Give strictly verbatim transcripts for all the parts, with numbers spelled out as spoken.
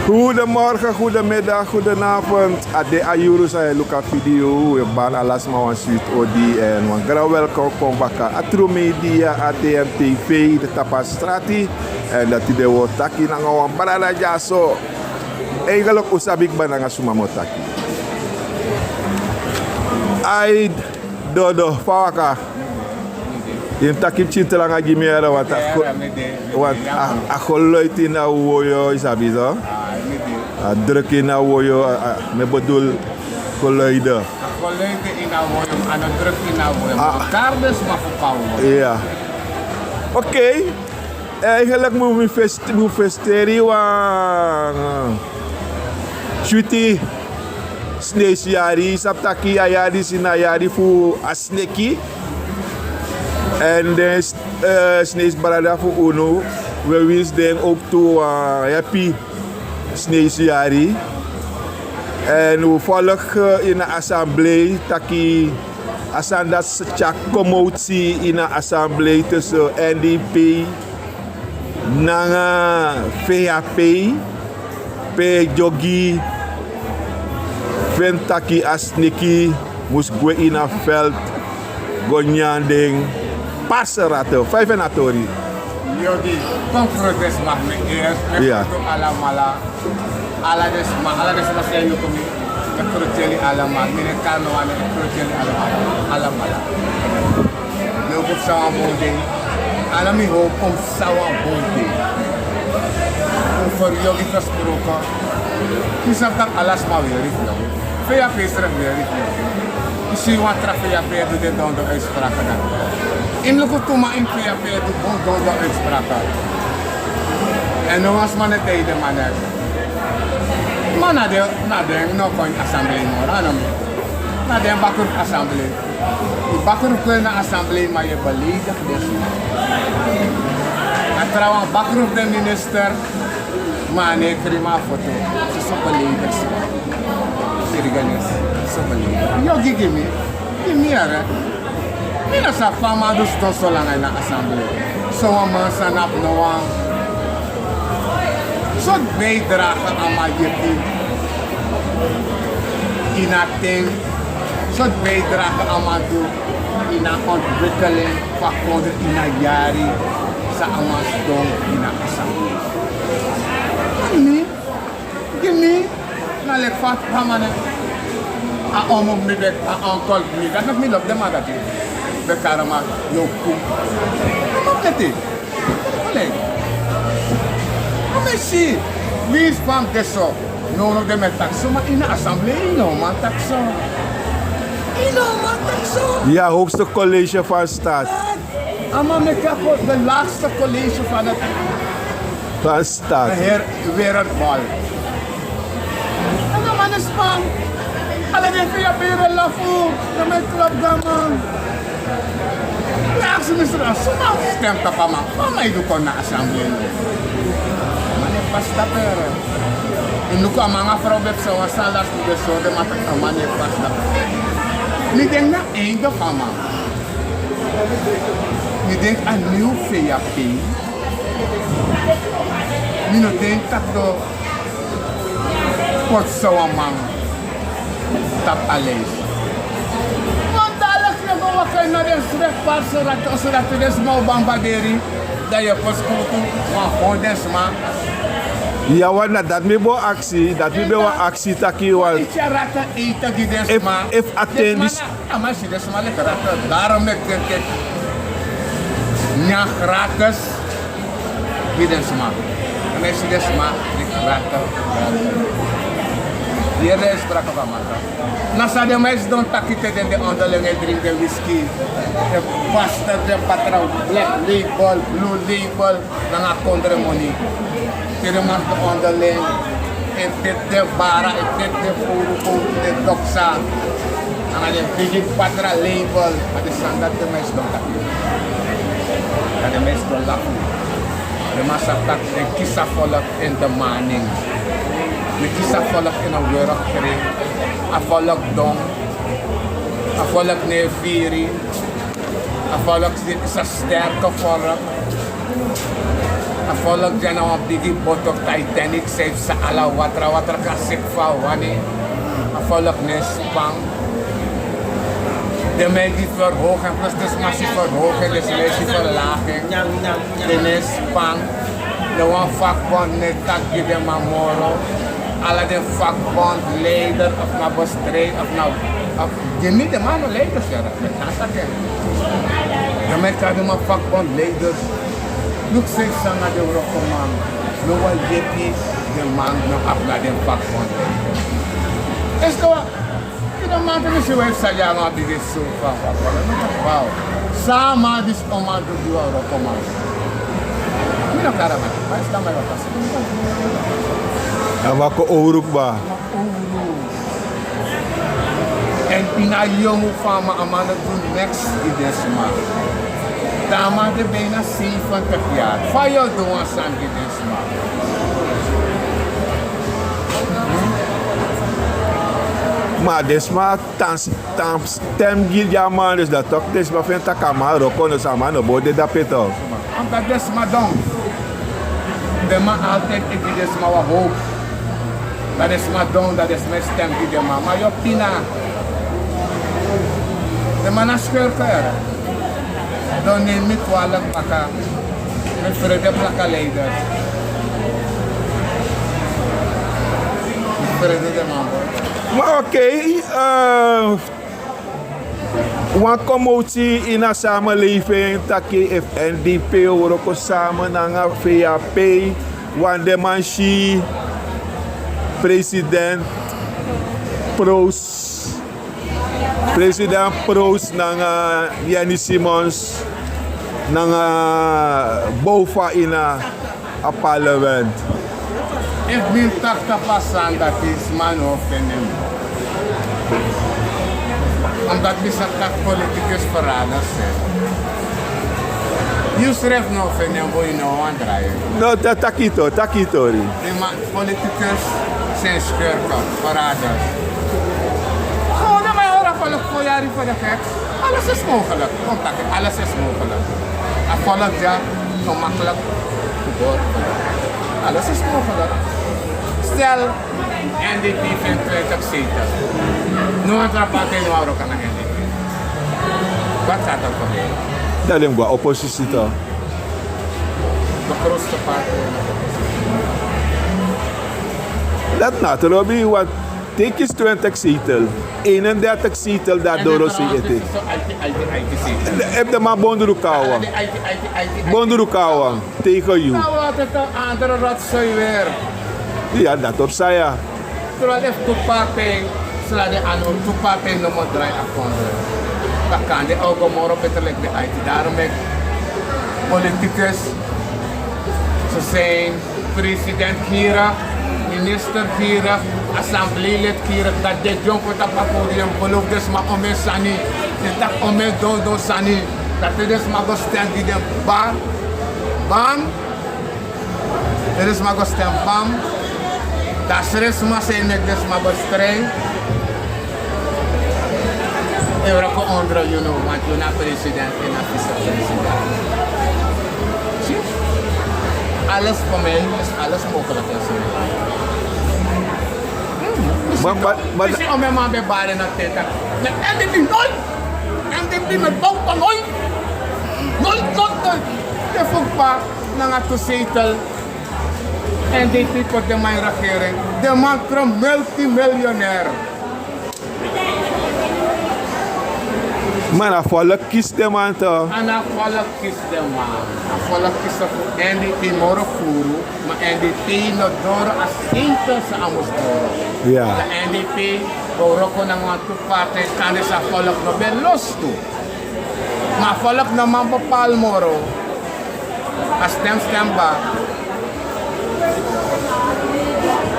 Goedemorgen, goedemiddag, goedenavond. A de a yuru san e luku a video. We bari ala sma wan switi odi èn wan gran welkom kon baka. A True Media, A T N T V, de tapu a strati. Èn dati de wi o taki nanga wan brada dyaso. Eigenlijk un sabi kba nanga suma mi o taki. Ai, Dodo, fa waka? Yu mus taki pikin te langa gi mi yere, want a, want a, a geluid ini a woyo, yu sabi so. A druk ini a woyo, a, a, mi bedoel geluiden. A geluiden ini a woyo, a no druk ini a woyo. A kari den sma fu pawo. Iya. Oké. Eigenlijk mi, mi fest-, mi festeri wan, eh, switi sneisi yari, sabi taki a yari disi na a yari fu a sneki. Èn den, eh, sneisi brada fu unu, we winsi den ook tu wan, eh, happy sneisi yari. Èn un volg, eh, ini a assemblee taki a sani dati tyari commotie ini a assemblee tussen N D P nanga V H P, pe Dyogi feni taki a sneki mus gwe ini a veld go nyan den parse ratten. Fa yu feni a tori? Yogi, kon front den sma fu mi eerst. Respect to alamala. Ala den sma, ala den sma san e luku mi. Mi e groet yuli alamala. Mi no e kari no wan nen, mi e groet yuli alamala. Alamala. Mi o go psa wan bun dei. Ala mi howpu kon psa wan bun dei. Un feryogi gesproken. Mi sabi tak' ala sma weri fu yu. Fe yu a fesi srefi weri fu yu. Yu si wan tra fe yu a fesi du den dondo uitspraken dati. Yu mus luku tu man ini fe yu a fesi du bon dondo uitspraken. Èn no wan sma no e taigi den man dati. Ma na den, na den no kon ini assemblee moro, a no mi. Na den bakru fu assemblee. Yu bakru fu kon ini assemblee, ma yu e beleidigi den sma. A trawan bakru fu den minister, ma a no e krin mi a foto. Soso beleidigi sma. Siriganis, soso beleidigi. Yogi, gi mi. Gi mi yere. Mi no sabi fa a man du sidon so langa ini a assemblee. Sowan man san no abi no wan. Sortu bijdrage a man yepi ini a ten. Sortu bijdrage a man du ini a ontwikkeling fu a kondre ini a yari san a man sidon ini a assemblee. Gi mi, na leki fa a man e, a omu fu mi ben, a onkol fu mi, dati meki mi lobi den man dati. Ben kari a man, yu o kon. A man pleti. Ole. A man si, winsi fa mi de so. No, no, den mi e taki so, ma ini a assemblee, yu no man taki so. Yu no man taki so. Yu a hoogste college van staat. A man meki a ko-, de laagste college van het, van staat. De heer Wereldbal. En a man is man. Ala den fi a bere lafu. Dan mi e klop gi a man. Mi aksi mi srefi, suma stem tapu a man? Fa a man e du kon na assemblee? A man no e pasi tapu ere. Yu luku a man nanga frow ben psa wan sani lasi, mi ben sori den man taki a man no e pasi tapu ere. Mi denki na einde fu a man. Mi denki a nieuw V H P. Mi no denki taki den o poti sowan man tapu a lijst. Want dadilik yu e go waka ini den srefi parse ratten, so dati den sma o bambaderi. Dan yu e posi krutu wan honderd sma. Ya, want na dati mi ben wani aksi, dati mi ben wani aksi taki wan. Yu e tyari ratten ete gi den sma. Efu a ten disi. A man si den sma leki ratten, daarom meki den teki nyan gratis gi den sma. A man si den sma leki ratten. Yere den uitspraken fu a man. Na san den man e sidon taki te den de onderling e dringi den whisky. Den pasta, den patra, Black Label, Blue Label. Nanga kondre moni. Te den man sidon onderling, e teki den bara, e teki den fowru, fowru, den doksa. Nanga den bigi patra label, a den sani dati den man e sidon taki. Dan den man e sidon lafu. Den man sabi taki den kisi a volk ini de maning. Den kisi a volk ini a wrogkring. A volk don. A volk no e firi. A volk is a sterke volk. A volk dyan na wan bigi boto Titanic, san e psa ala watra watra kan seki fa a wani. A volk no e span. Den man di verhoog en plus den sma si verhoog en den sma e si verlaag en. Den no e span. No wan vakbond no e taki gi den man moro. Ala den vakbond leider of na bestrijd of na of gi mi den man no leiders yara. Met na taki en. Den man e kari den man vakbond leiders. Luku san e psa nanga den wrokoman. No wan yepi den man no abi na den vakbond leiders. Eske wan yu no man te mi si wan e psa di a man bigin so fa fa fa no taki fa o. San a man disi o man du gi wan wrokoman. Mi no kari a man. Ma yu stan man yu waka so. A waka owru kba. Owru. Èn ini a yongu fu a man, a man no du neks gi den sma. Dan a man de bina seventig yari. Fa yu o du wan sani gi den sma? Ma den sma tan, tan stem gi den a man, dus dan tok den sma feni tak' a man wroko, dus a man no bo de dape tok. Omdat den sma don. Den man altijd e gi den sma wan hoop. Dan den sma don, dan den sma e stem gi den man. Ma yu o pina. Den man na skurken yara. Don neem mi kwalijk baka. Mi frede blaka leiders. Mi frede den man. Ma oké, eh, wan commotie in a samenleving taki efu N D P o wroko samen nanga V H P, want den man si president Proos, president Proos nanga Jenny Simons nanga Bouva in a a parlement. Efu mi taki tapu a sani dati sma no o feni en. Omdat mi sabi taki politikus verraders. Yusrefi no o feni en, bo yu no wani drai en. No, ta-, taki yu tori, taki yu tori. Politicus zijn schurken, verraders. Gewoon, maar hoor, volk voor jaren voor de gek. Alles is mogelijk. Kom, tak, alles is mogelijk. A volk dya, gemakkelijk. Alles is mogelijk. Stel, N D P vindt twintig zetels. No andere partij no wroko nanga N D P. Wat gaat er gebeuren? Dan mus go na oppositie toch. De grootste partij in de oppositie. Dat na te lobi, want teki is twintig zetel. Eenendertig zetel dat Dorosi ete. Efu de man Bonduru Kawa. Bonduru Kawa tegen yu. Kawa, dat is een andere rotzooi weer. Ja, dat op saya. Terwijl efu tu partij, sla den anu, tu partij no man drai a kondre. Dan kande a o go moro beter leki den aiti. Daarom meki politicus, ze zijn president gierig, minister gierig, assembleelid gierig, dat den dyonku tapu a podium, beloof den sma omeni sani, den taki omeni dondon sani, dat den sma go stem gi den ba, ban, den sma go stem bam. Dan srefsma san e meki den sma bestrijd. E wroko ondro yu no, want yu na president, yu na vicepresident. Si? Alles voor mij is alles mogelijk in Suriname. Maar, maar, maar, Isi ome man ben bari na teta. Met N D P nooit. N D P met Bouwman nooit. Nooit, nooit, nooit. Te fukpa nanga tu zetel. N D P poti den man in regering. Den man tra multimiljonair. Ma na volk kisi den man toch. A na volk kisi den man. A volk kisi fu N D P moro furu. Ma N D P no doro a zetel san a mus doro. Ya. Na N D P go wroko nanga wan tu partij, kande san a volk no ben lostu. Ma a volk no man bepaal moro. A stem stem ba.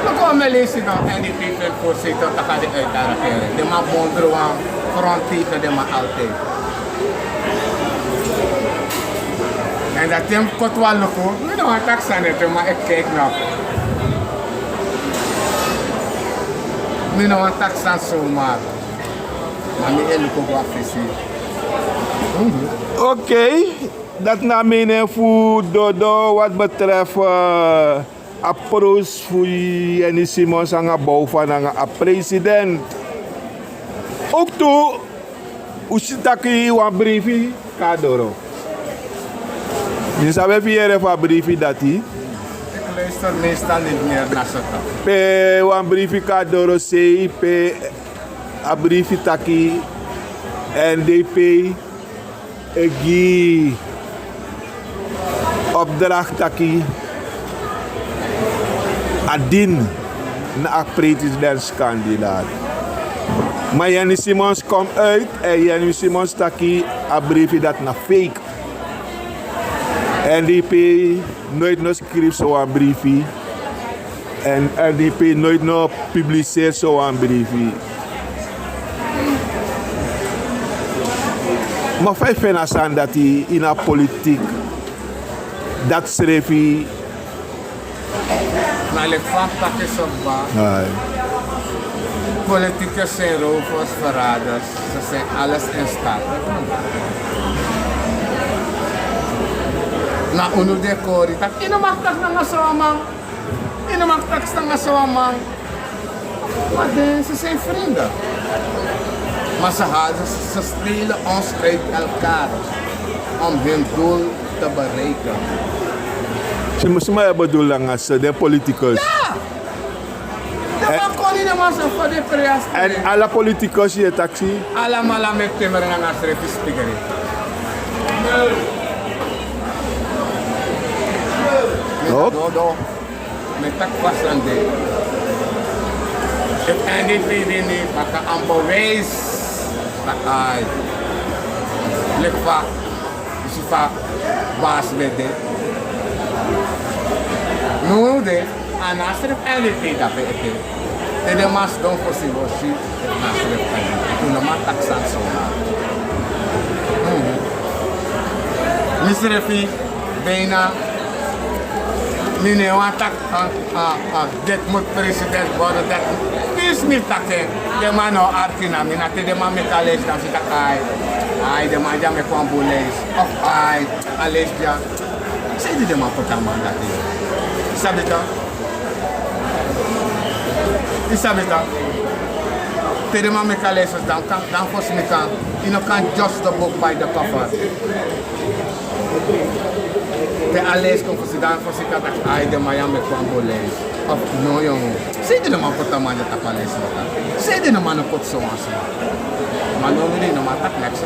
Luku ome leisi no, N D P ben voorzitter, tak' a de uit a regering. Den man bondru wan front tegen den man altijd. En dat den koti wan luku, mi no wani taki sani ete, ma e kijk no. Mi no wani taki sani zomaar. Ma mi e luku go a fesi. Oké. Dati na a mening fu Dodo wat betreft, eh, a pros fu Yenny Simons nanga Bouvan nanga a president. Ook tu, un si taki wan brifi kon na doro. Mi sabi efu yu yere fu a brifi dati. Ik luister meestal niet meer naar ze. Pe wan brifi kon na doro sei, pe a brifi taki N D P e gi opdracht taki a dini na a presidentskandidaat. Ma Yenny Simons kom uit en Yenny Simons taki a brifi dati na fake. N D P nooit no skrifi sowan brifi. En N D P nooit no publiseri sowan brifi. Ma fa yu feni a sani dati ini a politik? Dati srefi. Na leki fa a taki so kba. Ai. Politicus zijn rovers, verraders. Ze zijn alles in staat. Na unu de kori taki yu no mag taki nanga sowan man. Yu no mag taki nanga sowan man. Maar ze zijn vrienden. Maar ze hadden, ze spelen ons uit elkaar om hun doel te bereiken. Suma, suma yu bedoel nanga ze, den politicus? Ja! Den man kon ini den man so for den prayers. En ala politicus yu e taki? Alamala meki timmer nanga srefi spikeri. Op. Dodo. Mi taki fa sani de. Efu N D P wini, baka a bewijs. Baka ai. Leki fa, yu si fa basi ben de. No de, a no srefi N D P dape ete. Te den man sidon fosi, wi o si efu na srefi N D P. Yu no man taki sani so. Mhm. Mi srefi, bijna, mi no wani taki, a, a, a, dit moet president worden, dat moet. Disi mi taki, den man no arki na mi, na te den man meki a lijst dan mi taki ai. Ai, den man dya meki wan bun lijst. Of ai, a lijst dya. Sanede den man poti a man dati? Yu sabi toch? Yu sabi toch? Te den man meki a lijst dan kan, dan fosi mi kan, yu no kan judge the book by the cover. Te a lijst kon fosi dan fosi kan taki ai, den man ya meki wan bun lijst. Of no, yongu. Sanede den man poti a man dya tapu a lijst? Sanede den man no poti sowan sma? Ma now yu no man taki neks.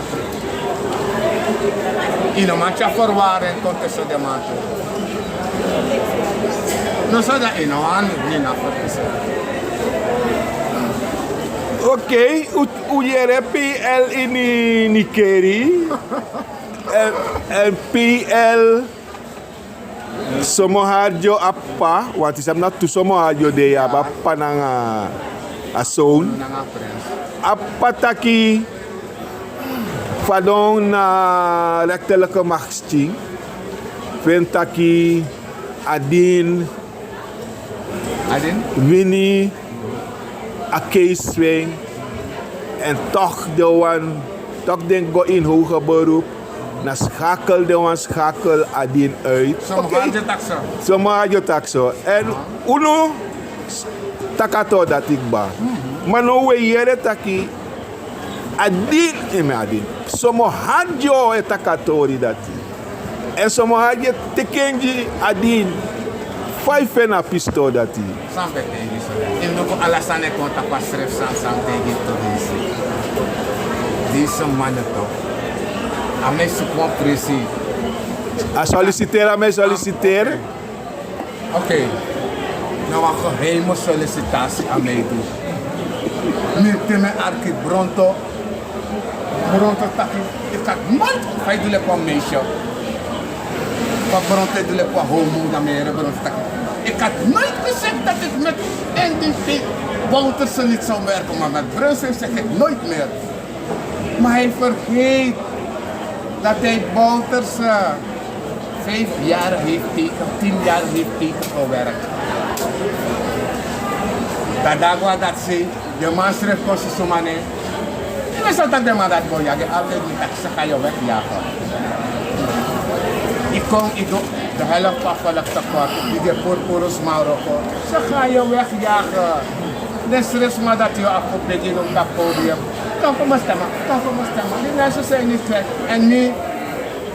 Yu no man tyari verwarring kon tussen den man tu. No, so dati yu no wani, yu no wani. Oké, un, un yere P L ini Nickerie. En, en P L Somo hari dyo a p'pa, want yu sabi na tu somo hari dyo de, yu abi a p'pa nanga a son. A p'pa taki, fadon na rechterlijke macht skin, fu en taki a dini wini a keiswing. En toch den wan, toch den go in hoger beroep. Na schakel den wan schakel a dini uit. Somo hari dyo taki so. En unu taki a tori dati kba. Ma now un e yere taki a dini, e mi a dini. Somo hari dyo e taki a tori dati. En somo hari e teki en gi a dini. Fa yu feni a pisitori dati? San mi ben taigi yu so. Yu no kon ala sani e kon tapu a srefi sani san mi taigi yu tu disi. Disi man tu. A man e suku wan presi. A solisiteri, a man e solisiteri. Oké. Na wan geheime solisitasi a man e du. Mi te mi e arki Bronto. Bronto taki, ik had nooit, fa yu du leki wan meisje. Fa Bronto e du leki wan homo, dan mi e yere Bronto taki, ik had nooit gezegd dat ik met N D P Bouterse niet zou werken, maar met Brunswijk zeg ik nooit meer. Maar hij vergeet dat hij Bouterse vijf jaar heeft tegen, tien jaar heeft tegengewerkt. Dati dati go na dati sei, den man srefi kon si suma ne. Yu no sabi taki den man dati go yagi, altijd mi taki saka yu wegjagen. Kon idu, de helft van volk tekort, die de purpurus Marokko. Ze gaan je wegjagen. De srisma dat je op het begin op dat podium. Kan voor me stemmen, kan voor me stemmen. Die mensen zijn niet gek. En nu,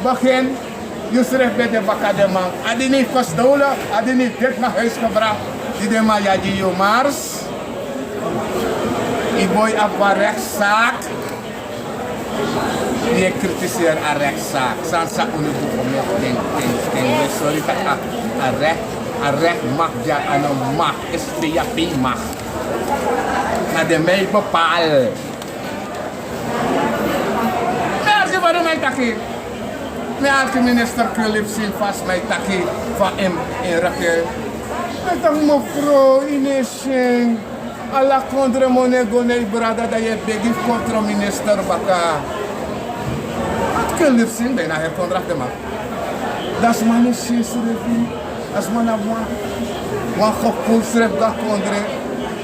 begin, Yusref bij de Bakadema. Had hij niet gestolen, had hij niet dit naar huis gebracht. Die de man, ja, die Yomars. Die boy op een rechtszaak. Di e kritiseri a rechtszaak, san san unu du fu meki den, den, den, den sori taki a, a recht, a recht mag, ya, a no mag, is vip mag. Na den mi e bepaal. Mi arki fa den man e taki. Mi arki minister Kulip Sinfas, man e taki fa en, en regering. Mi taki, mevrouw, yu no e si en. Ala kondre moni e go na yu brada, dan yu e begi fu kon tron minister baka. Dati Kulip Sin ben na heri kondre fu den man. Dan sma no e si ensrefi. Dan sma na wan, wan gevoel srefi go na kondre.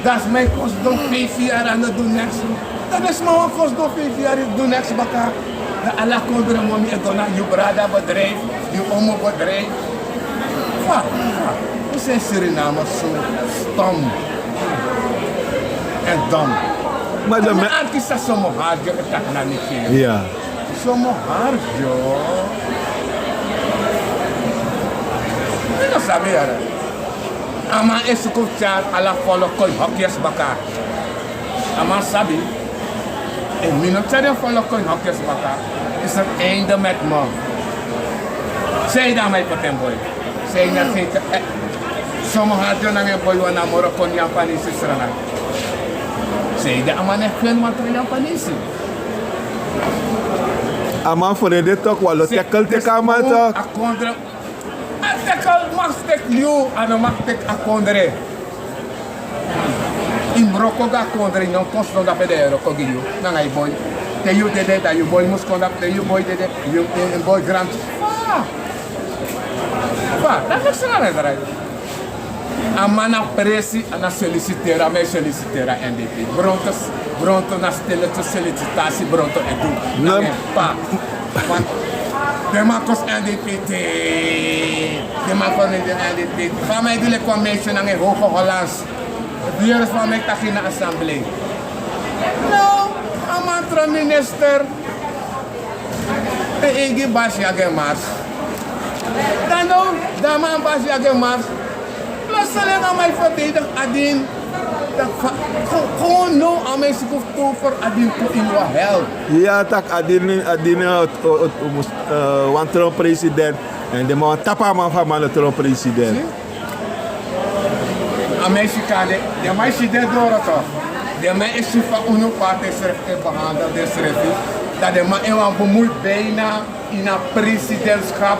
Dan sma e kon sidon feifi yari, a no du neks. Dan den sma wani kon sidon feifi yari, du neks baka. Dan ala kondre moni e go na yu brada bedrijf, yu omo bedrijf. Fa, fa, un seni Suriname so stom en dom. Ma den mi arki san Somo Harjo e taki na Nigeria. Ya. Somo Harjo. Mi no sabi yere. A man e suku fu tyari ala folku kon ini hokjes baka. A man sabi. Efu mi no tyari den folku kon ini hokjes baka, is het einde met me. Sanede a man e poti en boi? Sanede a man e, eh, Somo Harjo nanga en boi wani a moro kon nyan panisi Sranan? Sanede a man no e feni wan tra nyan panisi? A man frede tok, wan lo tekel teki a man tok. A kondre, a tekel mag teki yu, a no mag teki a kondre. Yu mus wroko go na kondre, yu no kon sidon drape, den e wroko gi yu nanga yu boi. Te yu dede, dan yu boi mus kon drape, te yu boi dede, yu, yu, yu boi granti. Fa, fa, dati no sani na drai. A man na presi, a na solisiteri, a man e solisiteri a N D P. Bronto, Bronto na stilete solisitasi Bronto e du. No. Nanga en p'pa. Want den man kosi N D P te. Den man kosi N D P te. Fa a man e du leki wan meisje nanga en hoge Hollands. Di yere fa a man e taki na assemblee. No, a man tron minister. En eigi basi a gi en mars. Dan now, dan a man basi a gi en mars. Plotseling a man e verdedig Adin. Dan fa, kon, kon now a man e suku fu tover Adin kon ini wan hel. Ya, taki Adin, Adin, eh, eh, eh, mus, eh, wan tron president. En den man wani tapu a man fu a man no tron president. Si? A man e si kande, den man e si den doro toch. Den man e si fa unu parti srefi e behandel densrefi. Dan den man e wani bemui bijna ini a presidentschap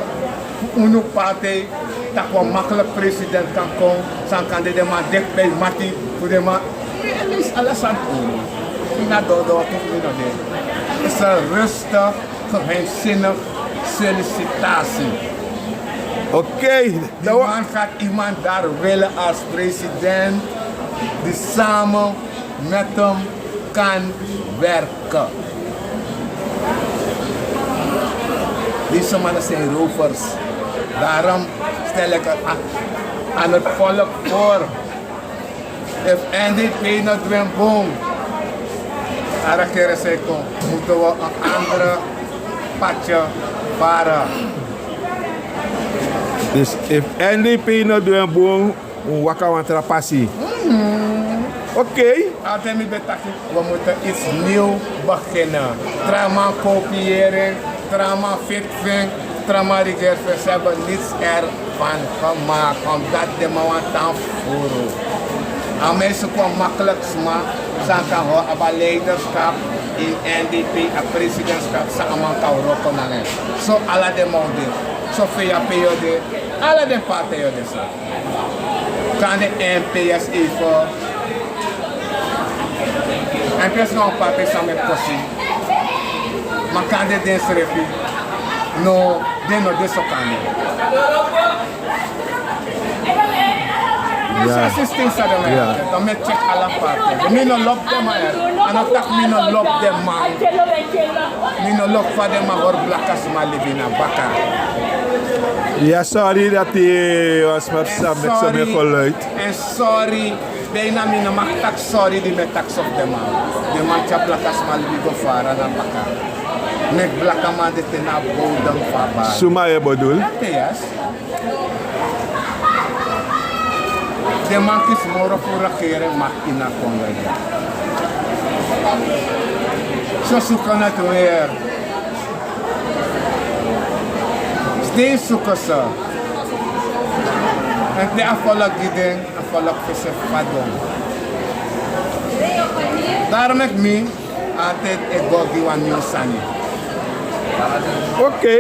fu unu parti, taki wan makkelijk president kan kon, san kande den man deki bij mati fu den man. Mi e leisi ala sani. Mi na dodo tu, mi no de. Is een rustig, geheimzinnig sollicitatie. Oké. Die man gaat iemand daar willen als president die samen met hem kan werken. Deze mannen zijn rovers. Daarom stel ik het aan, aan het volk voor. Efu N D P no du en bun, a regering san e kon, moeten we een andere padje varen. Dus efu N D P no du en bun, un waka wan tra pasi. Oké. Altijd mi ben taki, we moeten iets nieuw beginnen. Tra man kopiëren, tra man fixing, tra man regeren, ze hebben niets ervan gemaakt, omdat den man wani tan furu. A man e suku wan makkelijk sma san kan hori a leiderschap ini N D P, a presidentschap, san a man kan wroko nanga en. So ala den man o de, so V P o de, ala den partij o de so. Kande N P S even. N P S na wan partij san mi e kosi. Ma kande densrefi no, den no de so kande. Ya. Sa sistem san den man e, dan mi e check ala partij. Mi no lobi den man, eh. A no taki mi no lobi den man. Mi no lobi fa den man hori blaka sma libi na baka. Ya, sorry dati, was maar samen met zijn geluid. En sorry, bijna mi no mag taki sorry di mi e taki so fu den man. Den man tyari blaka sma libi go fara na baka. Meki blakaman de te na bodem fu a bari. Suma yu e bedoel? Yes. Den man kisi moro fu regering makti na kondre dya. So suku na tu weer. Steeds zoeken ze. En te a volk gi den, a volk fese fadon. Daarom meki mi altijd e go gi wan nieuw sani. Oké.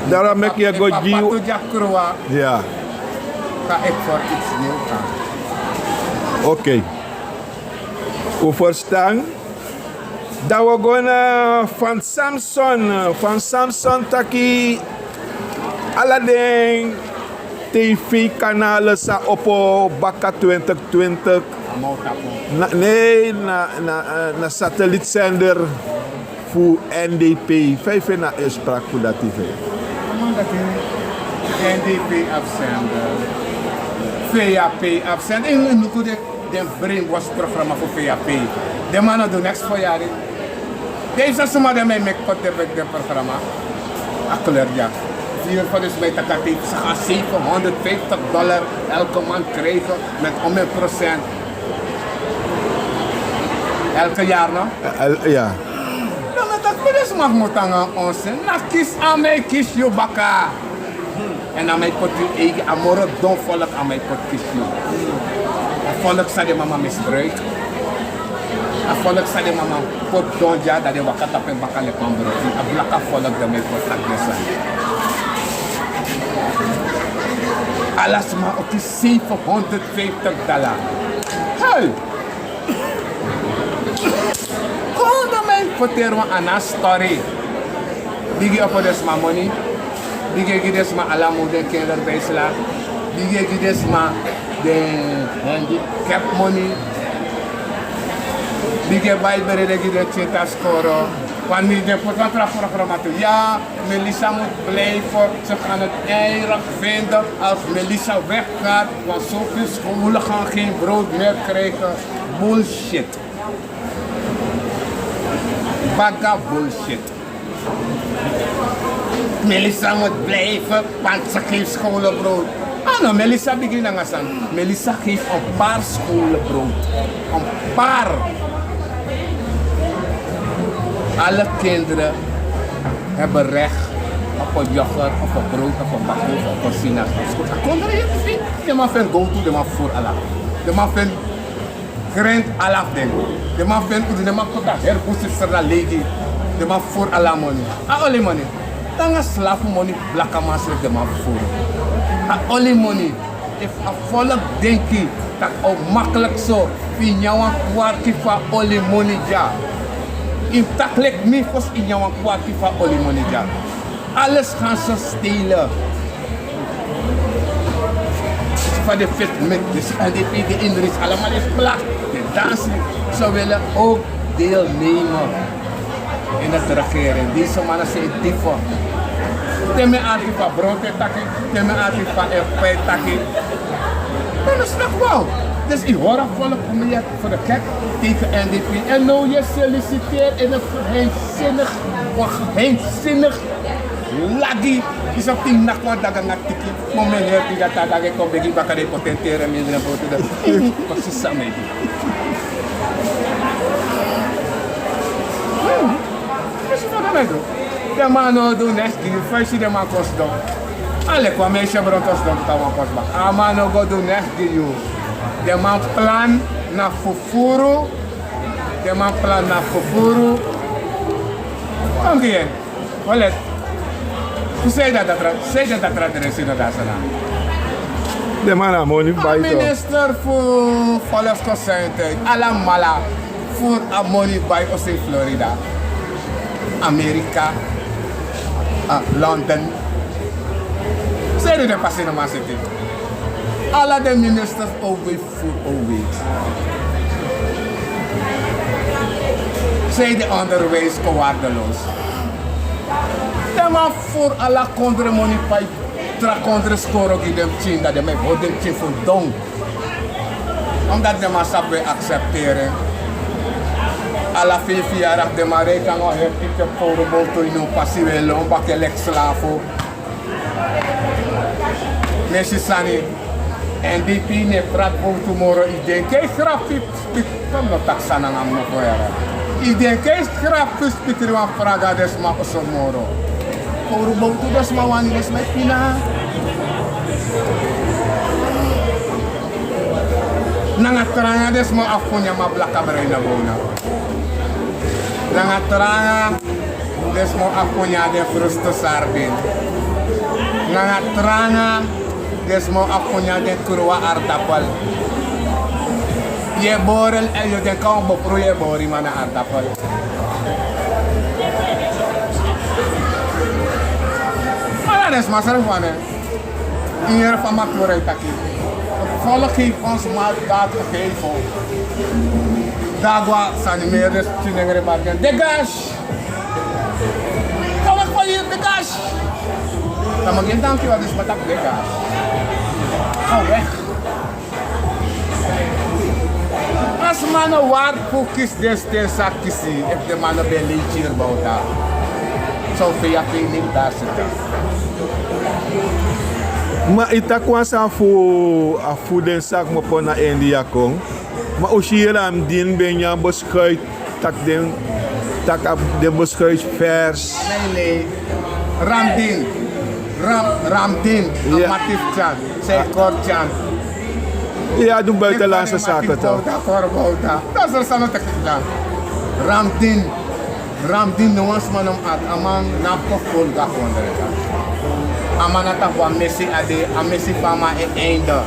Daarom meki yu e go gi. Papa tu dya kruwa. Ya. Kan ik voor iets nieuw gaan. Oké. Un ferstan? Dan wi o go na Van Samson. Van Samson taki ala den tv-kanalen sa opo baka twintig twintig. Ne, na, na, eh, na satellietzender fu N D P. Fa yu feni a uitspraak fu dati? Fa yu feni? N D P afzender. V A P afzender. In, in, luku den, den brainwash programma fu V A P. Den man no du niks fu yari. Deze suma di e meki koti den, den programma. A kleur dya. Vier van de smijt a kati. Ze gaan zevenhonderdvijftig dollar elke maand krijgen met om en procent. Elke jaar, no? Eh, el-, ya. Dan mi taki, mi den sma fu mi o tan nanga onsen. Na kisi a man e kisi yu baka. En a man e poti yu eigi, a moro don volk a man e poti kisi yu. A volk san den mama misbruik. A volk san den mama poti don dya, dan den waka tapu en baka leki wan broti. A blaka volk di a man e poti taki den sani. Ala sma o kisi zevenhonderdvijftig dollar. Hey! Kon dan mi e ferteri wan nanga story. Bigi opo den sma moni. Bigi e gi den sma ala mun den kinderbijslag. Bigi e gi den sma den handicap moni. Bigi e bai brede gi den pikin skoro. Wan mi den poti wan tra programma tu. Ya, Melissa moet blijven. Ze gaan het erg vinden als Melissa weggaat, want zoveel scholen gaan geen brood meer krijgen. Bullshit. Baga bullshit. Melissa moet blijven, want ze geeft scholenbrood. Ah no, Melissa bigin nanga san. Melissa geeft een paar scholenbrood. Een paar. Alle kinderen hebben recht op een yoghurt, of op brood, of op bakkoes, of op sinaas, of schoot. A kondre, yu e si, den man feni gowtu, den man furu ala. Den man feni grind, ala fu den. Den man feni udu, den man koti a heri busi srala leigi. Den man furu ala moni. A oli moni. Nanga slafu moni, blakaman srefi den man furu. A oli moni. Efu a volk denki tak' a o makkelijk so fu yu nyan wan kwarti fu a oli moni dya. Yu mus taki leki mi fosi yu nyan wan kwarti fu a oli moni dya. Alles gaan ze stelen. Fa den feti meki den sani, den inris, allemaal is plat. Den dansi. Ze willen ook deelnemen in de regering. Deze mannen zijn dieven. Te mi arki fa Bronte taki, te mi arki fa F P taki. Dan is dat wel. Dus yu hori a volk om je voor de gek tegen N D P. En now yu solliciteer in een geheimzinnig, geheimzinnig lagi. Yu sa pin nak wan daga nanga tiki. Moment heri dati a daga e kon begi baka, den e potentere mindre boto dan. Precies san mi e du. Precies san mi e du. Den man no du neks gi yu, fa yu si den man kon sidon. A leki wan meisje Bronte sidon, bika wan kon sidon. A man no go du neks gi yu. Den man plan na fufuru. Den man plan na fufuru. Kon gi en. Walet. Fu san yu dati tra, san yu dati tra dresi no dati sani. Den man na moni fu bai. Minister fu volksgezondheid, alamala furu a moni bai oso ini Florida, Amerika, a London. San yu du den pasi no man seti. Ala den ministers o fu o weti. San yu du onderwijs kon waardeloos. Den man furu ala kondre moni pai, tra kondre skoro gi den pikin, dan den man e hori den pikin fu don. Omdat den man sabi wi e aksepteri en. Ala feifi yari den man reiki nanga wan heri pikin kowru bowtu ini un pasi, wi e lon baka leki slafu. Mi e si sani. Èn di yu no e prati bowtu moro, yu denki yu srapu. Kon no taki san nanga mi no kon yere. Yu denki yu srapu fu spikri wan fraga a den sma oso moro. Kowru bowtu den sma wani, den sma e pina. Nanga tranga den sma abi fu nyan a blaka brein na bona. Nanga tranga den sma abi fu nyan den frustu sardin. Nanga tranga den sma abi fu nyan den kruwa aardappel. Yu e bori, èn yu o denki a wan bofru yu e bori, ma na aardappel. Ma na den sma srefi wani en. Yu yere fa Matura e taki. Volk heeft ons maat, daad gegeven. Dagwa sani, mi yere den sma e nengre bargen. Dégage! Ga weg van hier, dégage! Dan mi e gi danki, want den sma taki dégage. Ga weg. A sma no waardi fu kisi den sten san a kisi, efu den man no ben leisi yu bowta. So fu yu a feeling daar zitten. Ma yu taki wan sani fu, a fu den san kmopo na India kon. Ma un si Ramdin ben nyan beskuit, taki den, taki a den beskuit vers. Nee, nee. Ramdin. Ram, Ramdin. Ja. A mati fu Tyan. San e kori Tyan. Yu e du buitenlandse zaken toch? Bowta, kori bowta. Dati sani no taki dan. Ramdin. Ramdin no wan sma no mus ati, a man no abi gevoel gi a kondre. A man no taki wan mesi a de, a mesi fu a man e einde.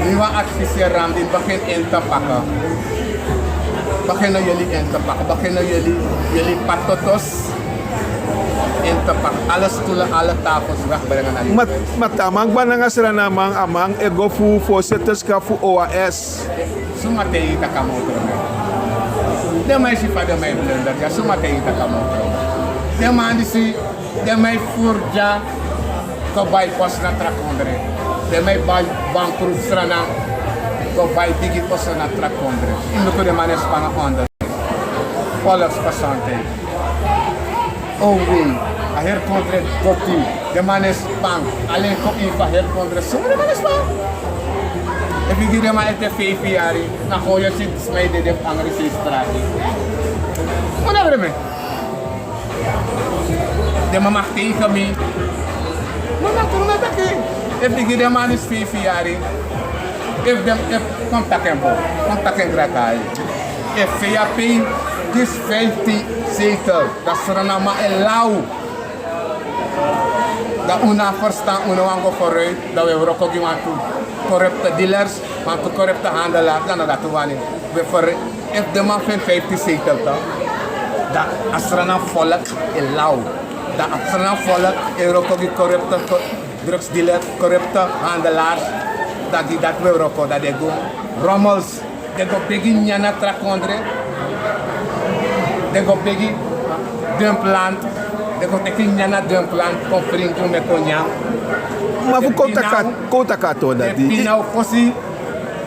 Mi wani adviseri Ramdin, begin in te pakken. Begin no yeli in te pakken, begin no yeli, yeli patotos in te pakken. Alle stoelen, alle tafels wegbrengen naar die mensen. Ma, ma te a man kba nanga Sranan man, a man e go fu voorzitterschap fu O A S. Suma taigi yu taki a man o tron? Den man e si fa den man e blunder, ya, suma taigi yu taki a man o tron? Den man disi, den man e furu dya kon bai post na tra kondre. Den man e bai bankroet Sranan kon bai bigi post na tra kondre. Yu luku den man e span a onder. Volksgezondheid. O W, a heri kondre doti. Den man e span. Alen kon ini fu a heri kondre. Suma den man e span? Efu yu gi den man ete feifi yari, na kon yu o si sma e dede fu angri sei strati. Unu e bere mi. Den man mag tegen mi. Ma na tru mi e taki. Efu yu gi den man disi feifi yari, efu den, efu, kon taki en bun, kon taki en grati. Efu V H P kisi vijftien zetel, dan Sranan man e law. Dan un no e ferstan, un no wani go vooruit, dan un e wroko gi wantu corrupte dealers, wantu corrupte handelaars, dan na dati un wani. We for, efu den man feni vijftien zetel toch, dan a Sranan volk e law. Dan a Sranan volk e wroko gi corrupte co-, drugsdealers, corrupte handelaars, dan gi dati un e wroko, dan den e go rommels. Den go begi nyanyan na tra kondre. Den go begi dumpland. Den go teki nyanyan na dumpland kon fringi un meki un nyan. Ma fu kon taki, kon taki a tori dati. Den pina un fosi,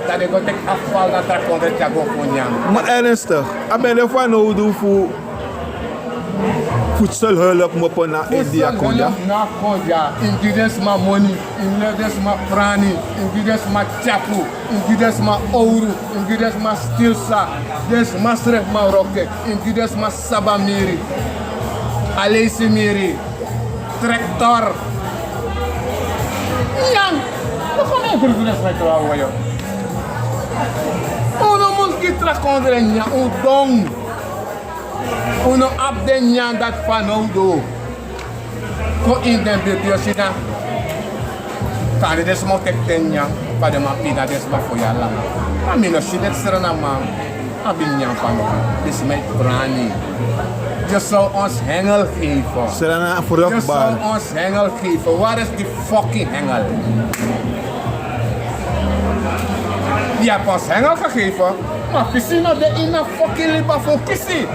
dan den go teki afval na tra kondre tyari go fu un nyan. Ma ernstig, a ben de fanowdu fu voedselhulp kmopo na India kon dya. Voedselhulp no kon dya. Yu mus gi den sma moni, yu mus leki den sma prani, yu mus gi den sma tyapu, yu mus gi den sma owru, yu mus gi den sma stilsa. Den sma srefi man wroko, yu mus gi den sma sabamiri, aleisimiri, trektor. Nyan, no kon mi e grusu den sma e tron a woyo. Un no mus gi tra kondre nyan, un don. Un no abi den nyan dati fanowdu. Kon ini den birti, yu o si dan. Kande den sma o teki den nyan, fa den man pina den sma fo yari langa. Ma mi no si den Sranan man abi nyan fanowdu. Den sma e prani. Je zou ons hengel geven. Sranan vruchtbaar. Je zou ons hengel geven. Waar is die fucking hengel? Yu abi ons hengel gegeven, ma fisi no de ini a fucking liba fu kisi.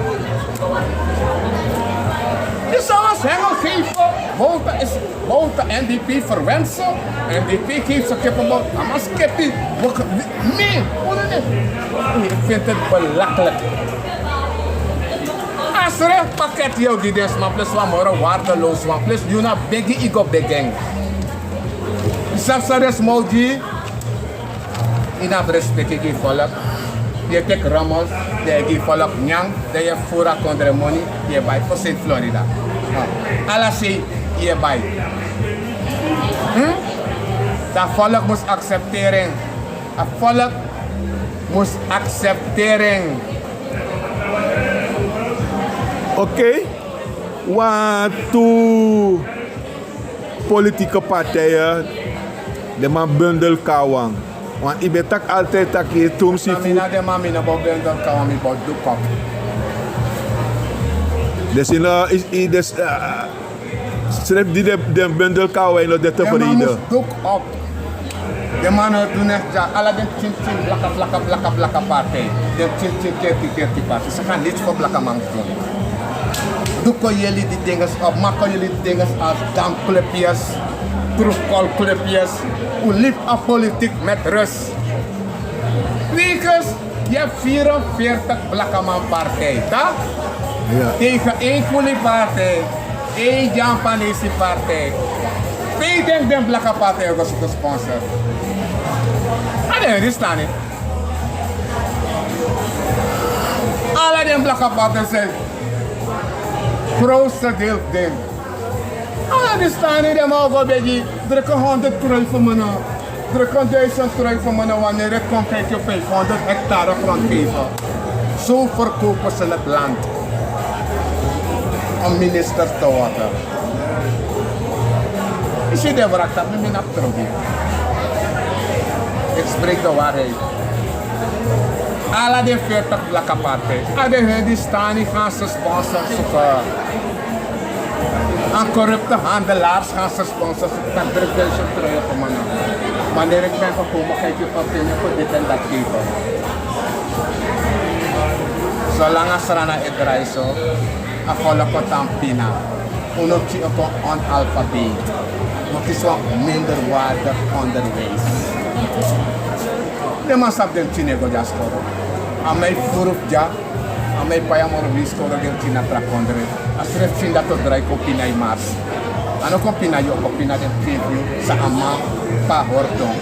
Yu Zoals hengel geven, Bouta is Bouta, N D P verwensen. N D P geeft ze kippenbol. Hamas kippie. Meen, hoe dan niet? Ik vind het belachelijk. Asre pakket yo di den sma plus wan moro waardeloos wan plus yuna begi igo begeng. Safsare smogi. Ina respeki gi volk. Ye tek romos. De gi volk nyang. De ye fura kondre moni. Ye bai for Saint Florida. Ala sei ye bai. Da volk mus accepteren. A volk mus accepteren. Oké. Wan tu politike partijen. De man bundel kawan. Want ik ben tak altijd tak je toom si fu. Mina de man mina bo bundel kawan mi bo dukop. Dus in is. Sref di den bundel kawan in no de tevreden. Dukop. Den man no du neks dya. Ala den tin tin blaka blaka blaka blaka partij. Den tin tin kerki kerki partij. Ze gaan niets voor blaka man doen. Duko yeli di dinges op. Mako yeli di dinges als dankclubjes, proefkolclubjes. U lief a politiek met rust. Wegens je hebt vierenveertig blakaman partij, toch? Tegen één koelie partij. Ei Japanese partij. Pe yu denk den blaka partij go suku sponsor? A den di stan. Ala den blaka partij zijn grootste deel den. Ala di stan. Den man go begi druk honderd kroi fu mene. Druk duizend kroi fu mene wanneer ik kom kijk je vijfhonderd hectare grond geven. Zo verkopen ze het land. Om minister te worden. Isi de wrak dat mi mi na probi. Ik spreek de waarheid. Ala de veertig blaka partij. A de hun di stan gaan ze sponsor zoeken. Aan corrupte handelaars gaan ze sponsor zoeken. Dat druk duizend kroi fu mene. Wanneer ik ben gekomen kijk je op in voor dit en dat geven. Zolang a srana e drai so, a volk o tan pina. Un no kisi o kon analfabeet. Un kisi wan minderwaardig onderwijs. Den man sabi den pikin e go dya skoro. A man e furu fu dya. A man e pai a moro wi skoro den pikin na tra kondre. A srefi pikin dati o drai kon pina yu mars. A no kon pina yu, o kon pina den pikin fu yu san a man pa hori don.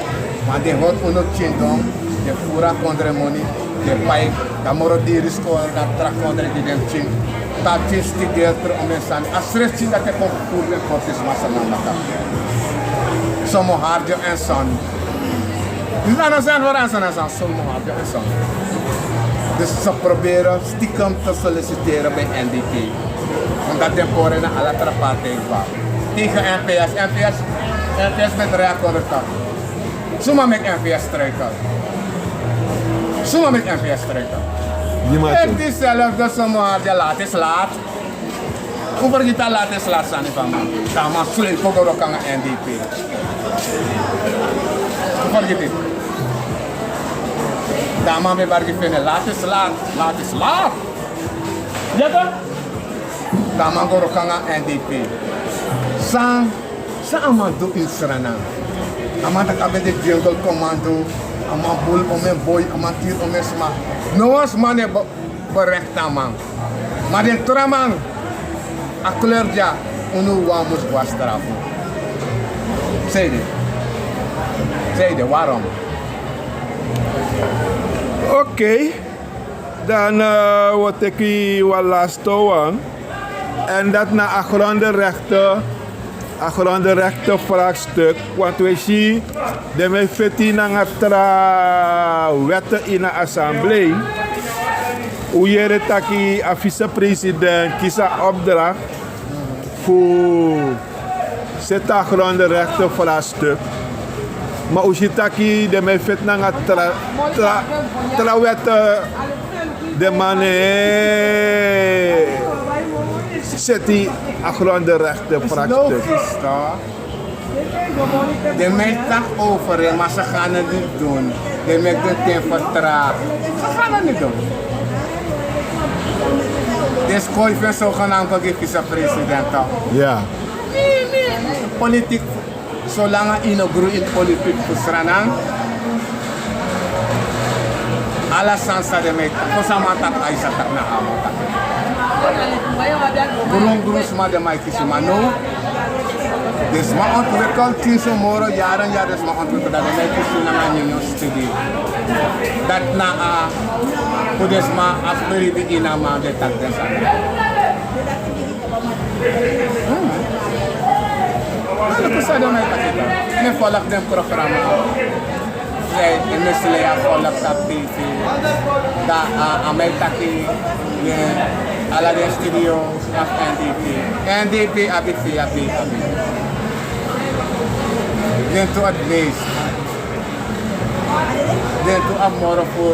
Ma den hori unu pikin don, den furu a kondre moni, den pai, dan moro diri skoro na tra kondre gi den pikin. Tati studeri tra omen sani. A srefi pikin dati e kon furu den korti sma san na maka. Somo hardi en son. Disi na no sani fori en son en son, somo hardi en son. Dus ze proberen stiekem te solliciteren bij N D P. Omdat den pori na ala tra partij kba. Tegen N P S. N P S, N P S met reactorta. Suma meki N P S struikel. Suma meki N P S struikel. Echt diezelfde suma, de laat is laat. Un fergiti a laat is laat sani fu a man. Dan a man sleep go wroko nanga N D P. Un fergiti. Dan a man ben bargi fene laat is laat, laat is laat. Yeke? Dan a man go wroko nanga N D P. San, san a man du ini Sranan? A man taki a ben de jungle commando. A man bulu omen boi, a man kiri omen sma. No wan sma no e berekti a man. Ma den tra man, a kleur dya, unu wawan mus go na strafu. Sanede? Sanede, waarom? Oké. Dan, eh, wi o teki wan laste wan. En dati na a grondenrechten, a grondenrechten vraagstuk. Want wi e si den man e feti nanga tra wetten ini a assemblee. Un yere taki a vicepresident kisi a opdracht fu seti a grondenrechten vraagstuk. Ma un si taki den man e feti nanga tra, tra, tra wetten, den man no e seti a grondenrechten vraagstuk. Den man e taki over en, ma ze gaan het niet doen. Den man e meki den ten vertraag. Ze gaan het niet doen. Den skoifi en sogenaamde gi vicepresident. Ya. Politik, solanga yu no gru ini politik fu Sranan, ala sani san den man e taki, fosi a man taki, a e sa taki na a man taki. Grun grun sma den man e kisi, ma now den sma ontwikkel, tin so moro yari, yari den sma ontwikkel, dan den man e kisi nanga nyun nyun studi. Dati na a fu den sma abi bribi ini a man di e taki den sani. Luku san den man e taki. Mi e folg den programa. Sei, mi si lei a folg tapu tv. Dan a man e taki, ala den studio fu N D P. N D P abi, V A P abi. Den tu abi leisi. Den tu abi moro fu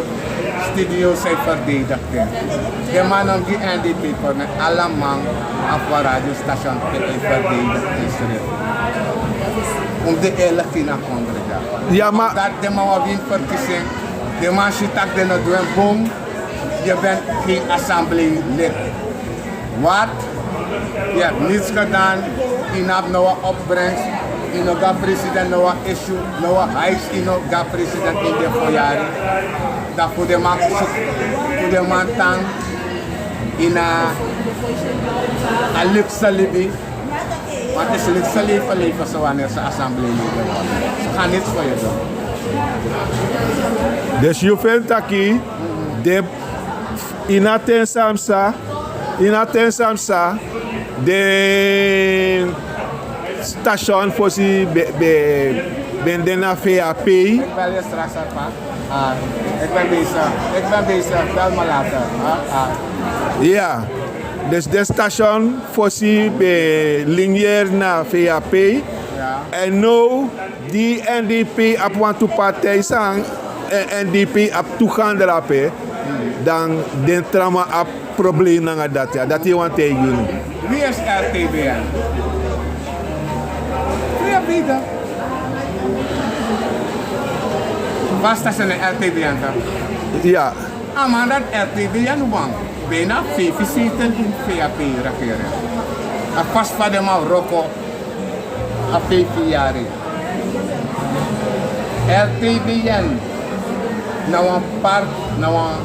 studio san e verdedig den. Den man no gi N D P kori, ala man abi wan radiostation pe e verdedig ensrefi. Un de eerlijk ini a kondre dya. Ya, ma Dati den man wan win verkiezing. Den man si taki den no du en bun. Yu ben geen assembleelid. Wat? Yu abi niks gedaan. Yu no abi no wan opbrengst. Yu no gi a president no wan issue, no wan huis yu no gi a president ini den fo yari. Dan fu den man, fu den man tan ini a luxe libi. Want a luxe leven leven so wanneer ze assembleelid worden. Ze gaan niks voor je doen. Dus yu feni taki den ini a ten san mi sa, ini a ten san mi sa, den station fosi ben, ben, ben de na V A P. Ik bel je straks, hè, pa. Ah, ik ben bezig. Ik ben bezig. Bel me later. Ah, ah. Ya. Dus den station fosi ben lingeri na V A P. Ya. Èn now di N D P abi wantu partij san, èn N D P abi tu gaan drape, dan den tra man abi problema nanga dati. Ya, dati yu wani taigi unu. Wie is R T B N? Free Abida. Waar staan ze in R T B N dan? Ya. A man dati R T B N wan. Bijna vijf zetel in V A P regering. A fasi fa den man wroko a vijf yari. R T B N na wan part, na wan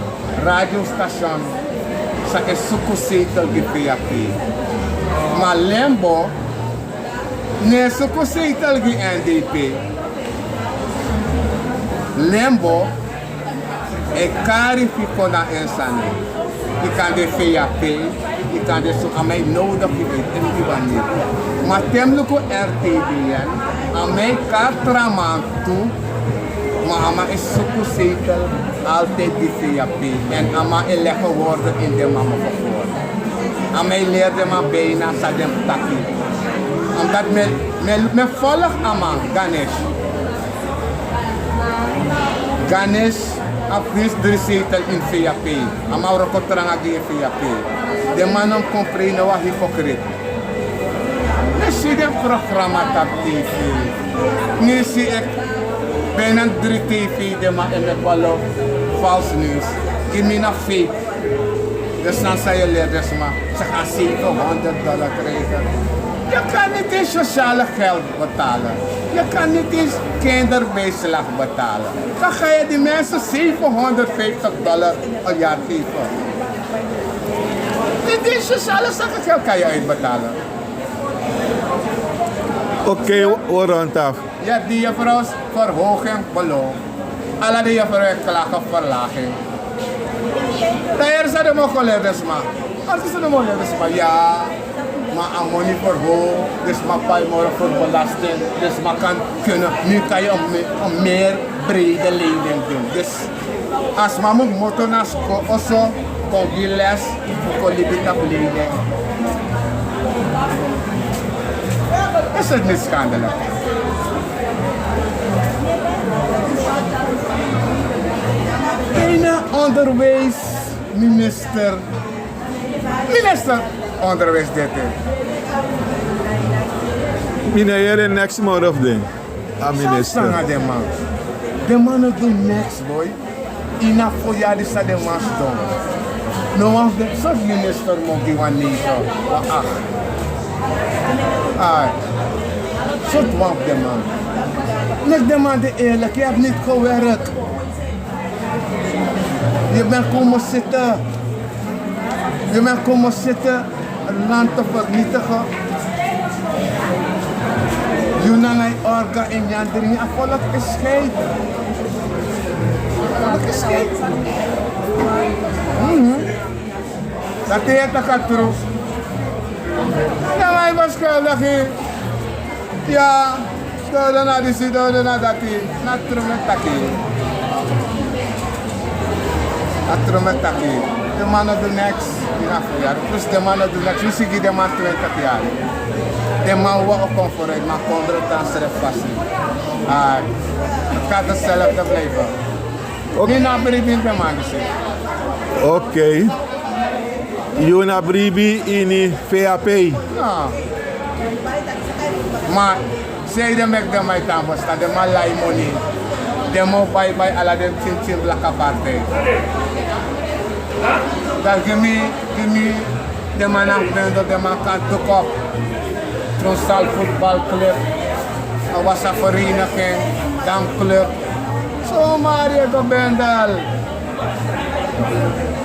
radiostation san e suku zetel gi V A P. Ma Limbo no e suku zetel gi N D P. Limbo e kari fu kon na en sani. Yu kan de V A P, yu kan de so, a man e nowdu fu en, en yu wani. Ma te mi luku R T B N, a man e kari tra man tu, ma a man e suku zetel altijd gi V A P. Èn a man e legi worden ini den man mofo. A man e leri den man bijna san den mus taki. Omdat mi, mi, mi e folg a man, Ganesh. Ganesh abi winsi dri zetel ini V A P. A man wroko tranga gi en V A P. Den man no mus kon prei, no wan hypocrite. Mi e si den programa tapu tv. Mi e si, eki, bijna dri tv den man e meki wan lof false news. Gi mi na fake. Dus dan zei je, lid, dus maar ze gaan zevenhonderd dollar krijgen. Je kan niet eens sociale geld betalen. Je kan niet eens kinderbijslag betalen. Dan ga je die mensen zevenhonderdvijftig dollar een jaar geven. Niet eens sociale zaken geld kan je uitbetalen. Oké, we ronden af. Ja, die juffrouwsverhoging beloofd. Ala den juffrouw e klagi fu verlaging. Dan heri san den man go leri den sma. Heri san den man go leri den sma, ya. Ma a moni verhoog, den sma pai moro fu belasting, den sma kan kunnen, nu kan je een me-, een meer brede lening doen. Dus a sma mus kmoto na skol, oso, kon gi les, kon libi tapu lening. Is het niet schandelijk? Bijna onderwijsminister. Minister onderwijs dit. Mi no yere niks moro fu den. A minister. San nanga den man. Den man no du niks, boy. Ini a fo yari san den man sidon. No wan fu den sort minister mo gi wan negen, wan acht. Ai, sort wan fu den man. Nek den man de eerlijk, je hebt niet gewerkt. Je bent komen zitten. Je bent komen zitten, het land te vernietigen. Yu nanga yu orga en nyan dringi, a volk is gek. A volk is gek. Mhm. Dati e taki a tru. Na mi e beschuldig. Ya, dodo na disi, dodo na dati. Na tru mi e taki. Na tru mi e taki. Den man no du niks. Yu na fu yari. Plus den man no du niks. Wi si gi den man twintig yari. Den man wani kon vooruit, ma kondre tan srefi fasi. A kan dezelfde blijven. Oké. Mi no abi bribi ini den man disi. Oké. Yu no abi bribi ini V A P? No. Ma sanede meki den man e tan, basta den man lai moni. Den man o bai bai ala den pikin pikin blaka partij. Dan gi mi, gi mi den man nanga bendo, den man kan dukop. Trongsal voetbalclub, a wasa vereniging, danclub. Zomaar yu e go bendel.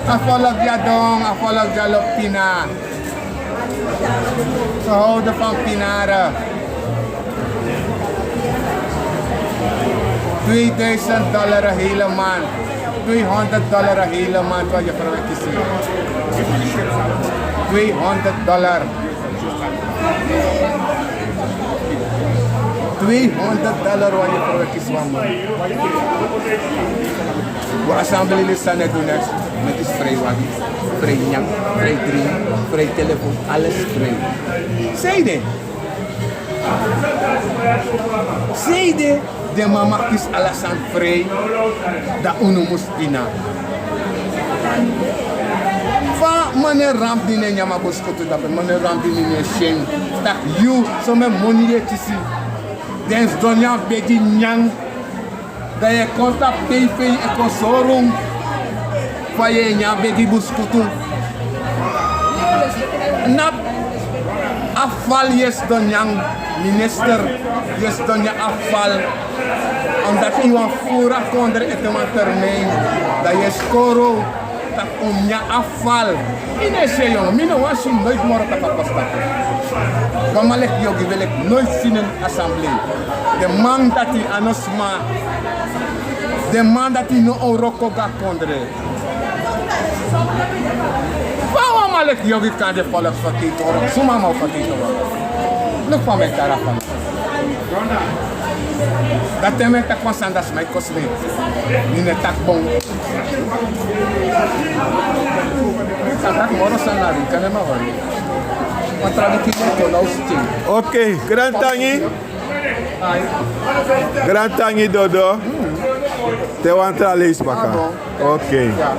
A volk di a don, a volk di a lobi pina. Ze houden van pinaren. Tweeduizend dollar een hele maand. Tweehonderd dollar een hele maand, wat je verwekt is hier. Tweehonderd dollar. Tweehonderd dollar wan yu e verweki swan man. Wi assembleelid san e du niks. Meki srei wagi, srei nyan, srei dringi, srei telefon, alles srei. Sanede. Sanede. Den man mag kisi ala sani frei, dan unu mus pina. Fa meneer Ramdini e nyan a bun skutu, dan meneer Ramdini no e si en taki yu, somen moni yu e kisi. Den sidon nyan begi nyan, dan yu e kon tapu tv e kon sori unu fa yu e nyan begi bun skutu. Na afval yu e sidon nyan, minister, yu e sidon nyan afval. Omdat yu wani furu a kondre ete wan termijn, dan yu e skoro taki un nyan afval. Mi no e si en, yongu, mi no wani si en noiti moro taki a pasi dati. Wan man leki Yogi wil ik nooit zien in assemblee. Den man dati a no sma. Den man dati no o wroko go a kondre. Fa wan man leki Yogi kan de volksvertegenwoordiger? Suma man o vertegenwoordig? Luk fa mi e kari a fana. Dati mi e taki wan sani, dati sma e kosi mi. Mi no e taki bun. Mi kan taki moro sani, na rin kan e man wari. Wan tra wiki mi e kon na un skin. Oké, grantangi. Grantangi, Dodo. Te wan tra leisi baka. Ah, bon. Oké. Ya.